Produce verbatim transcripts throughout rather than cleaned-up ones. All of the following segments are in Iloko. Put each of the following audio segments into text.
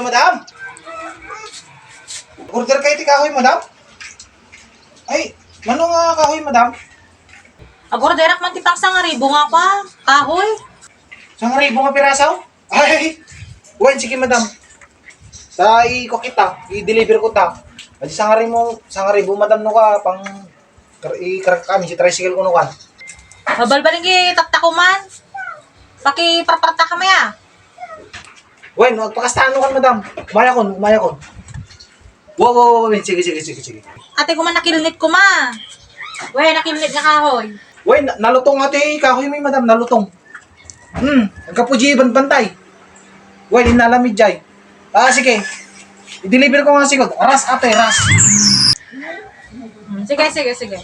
Madam? Order kayo ti kahoy, madam? Ay, mano nga kahoy, madam? Agorderak man ti pang sangaribu nga pa, kahoy. Sangaribu nga piraso? Ay, wen, sige, madam. Sa iko kita, i-deliver ko ta. Adi sangaribu, sangaribu, madam, no ka, pang, kar-, i-, kar-, kami, si tricycle ko, no ka. Mabalbaling ki tattakuman. Pakiparparta kami, ah. Wen, magpakastano kan, madam. Umayakon, umayakon. Wow, wow, wow, wow. Sige, sige, sige, sige. Ate, kuma nakilnit kuma. Wen, nakilnit nga kahoy. Wen, na-, nalutong ate, kahoy mi, madam, nalutong. Hmm, nagkapuji, ban-, bantay. Wen, inalamid jay. Ah, sige. I-deliver ko nga sigod. Ras, ate, ras. Hmm, sige, sige, sige.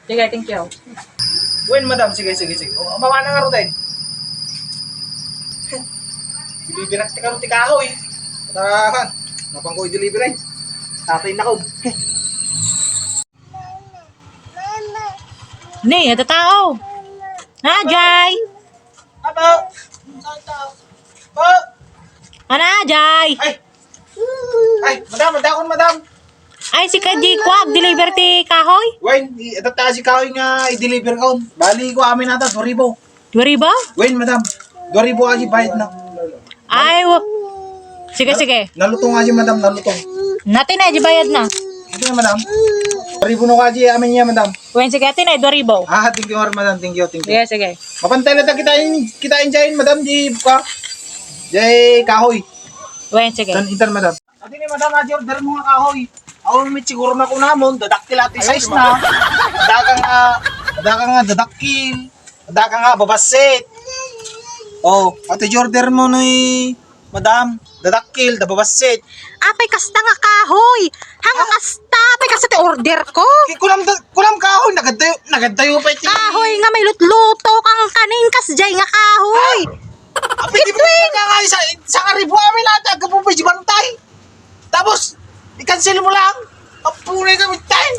Sige, thank you. Wen, madam, sige, sige, sige. O, mawana nga ruten. Deliverak ti karo ti kahoy. Ta, napang ko i-deliver ay. Tatay na ko. Ni, ada tao. Na, Jay. Apo. Po. Ana, Jay. Ay. Ay, madam, madakon, madam. Ay, sika di ko ag-deliver ti kahoy? Wen, i-, adatta si kahoy nga i-deliver ko. Bali ko amin ata, dua ribu. Dua ribu? Wen, madam. Dua ribu aji bayad na. Ay, wa-, sige, sige. Nalutong aji, madam, nalutong. Nati na, aji bayad na. Sige, madam. Dua ribu no kaji amin niya, madam. Wen, sige, ati na, dua ribu. Ah, thank you, madam. Thank you, thank you. Sige, sige. Mapantay lang ta kita in, kita in dyan, madam, di ka. Jay kahoy. Wen, sige. Tan, intan, madam. Adi ni madam, adi order mo nga kahoy. Awan met siguro na kunamon, dadakkel ati size na. Daga nga, daga nga dadakkel. Daga nga babassit. Oh, ati order mo ni madam, dadakkel, da babassit. Apay kasta nga kahoy. Hanga kasta, apay kasta ti order ko. Ki-, kunam da-, kunam kahoy, nagaddayo, nagaddayo pa iti. Kahoy nga may lutluto, kang kanin, kas jay nga kahoy. Apay, di mo ka nga isa, sangaribu amin ata, aggapu pa di bantay. Tapos, i-cancel mo lang. Apunay kami, tay.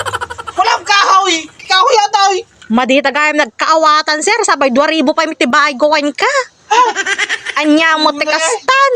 Kunam kahoy. Kahoy ata, oy. Madi ta gayam nagkaawatan, sir. Sabay dua ribu pay ti bayad ko kenka. Ania mo ti kastan?